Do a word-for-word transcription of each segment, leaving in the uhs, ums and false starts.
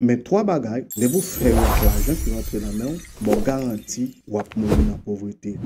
Men twa bagay, depi w fè yo ak lajan ki rantre nan men w, bon, garanti w ap mouri nan povrete.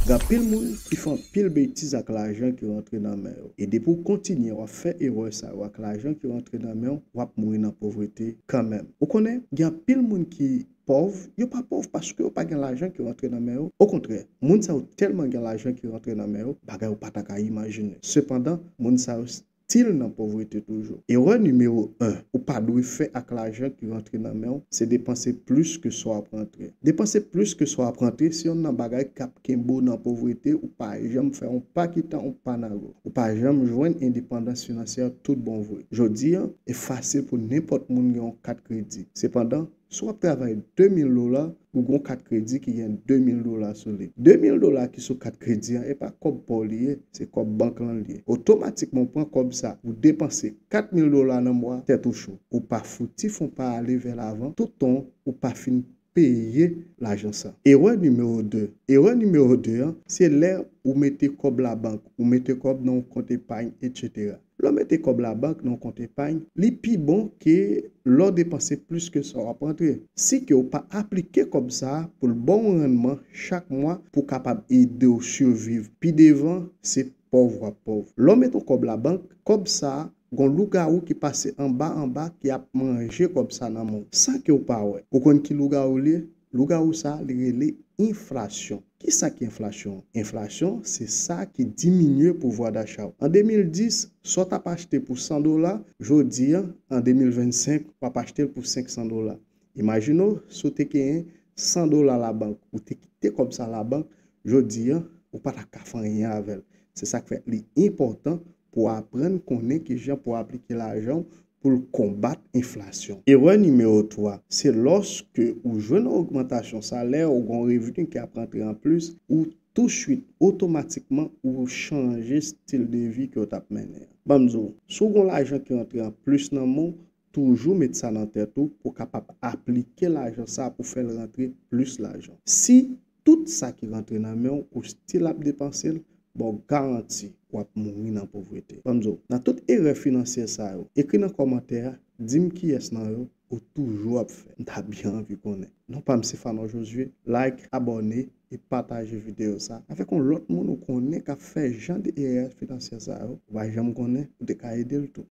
Gen anpil moun ki fè anpil betiz ak lajan ki rantre nan men yo. E depi w kontinye w ap fè erè sa yo ak lajan ki rantre nan men w, w ap mouri nan povrete kanmenm. Ou konnen, gen anpil moun ki pòv, yo pa pòv paske yo pa gen lajan ki rantre nan men yo. Okontrè, moun sa yo tèlman gen lajan ki rantre nan men yo, bagay ou pa ta ka imajine. Sepandan, moun sa yo still nan povrete toujou. Erè nimewo en, ou pa dwe fè ak lajan ki rantre nan men w, se depanse plis ke sa w ap rantre. Depanse plis ke sa w ap rantre, se yonn nan bagay k ap kenbe w nan povrete, ou pa janm fè yon pa kitan, yon pa nago. Ou pa janm jwenn endepandans finansyè tout bon vre. Jodi a, e fasil pou nenpòt moun gen yon kat kredi. Sepandan, si w ap travay de mil dola, ou gen yon kat kredi ki gen de mil dola sou li. De mil dola ki sou kat kredi an, e pa kòb pa w li ye, se kòb bank lan li ye. Otomatikman, ou pran kòb sa, ou depanse kat mil dola nan mwa, tèt ou cho. Ou pa fouti fè yon pa ale vè lavan, toutan ou pa fin peye lajan sa. Erè nimewo de. Erè nimewo de an, se lè ou mete kòb labank, ou mete kòb nan yon kont epay, etsetera. Lè w mete kòb labank nan yon kont epay, li pi bon ke lè w depanse plis ke sa w ap rantre. Si ke w pa aplike kòb sa a pou l ba w rannman chak mwa pou kapab ede w siviv pi devan, se pòv w ap pòv. Lè w mete yon kòb labank, kòb sa a, gon lougawou ki pase anba anba ki ap manje kòb sa nan men w, san ke w pa wè. Ou konn ki lougawou li ye? Lougawou sa, li rele enflasyon. Kisa ki enflasyon? Enflasyon, se sa ki diminye pouvwa dacha w. An de mil dis, sa w t ap achte pou san dola, jodi a, an de mil vennsenk, w ap achte l pou senk san dola. Imajine w, si w te genyen san dola labank, ou te kite kòb sa labank, jodi a, ou pa ta ka fè anyen avè l. Se sa k fè li enpòtan pou w aprann konnen kijan pou w aplike lajan w pou l konbat enflasyon. Erè nimewo twa, se lòske ou jwenn ogmantasyon salè, ou gen yon revni ki ap rantre anplis, ou touswit, otomatikman, ou chanje stil de vi ke w t ap mennen an. Ban m di w, si w gen yon lajan ki rantre anplis nan men w, toujou met sa nan tèt ou pou w kapab aplike lajan sa a pou fè l rantre plis lajan. Si tout sa ki rantre nan men w, ou still ap depanse l, bon, garanti w ap mouri nan povrete. Ban m di w, nan tout erè finansyè sa yo, ekri nan kòmantè a, di m kiyès nan yo ou toujou ap fè. M ta byen anvi konnen. Non pa m se Fanor Josué. Like, abòne e pataje videyo sa avèk yon lòt moun ou konnen k ap fè jan de erè finansyè sa yo. Ou pa janm konnen, ou te ka ede l tou.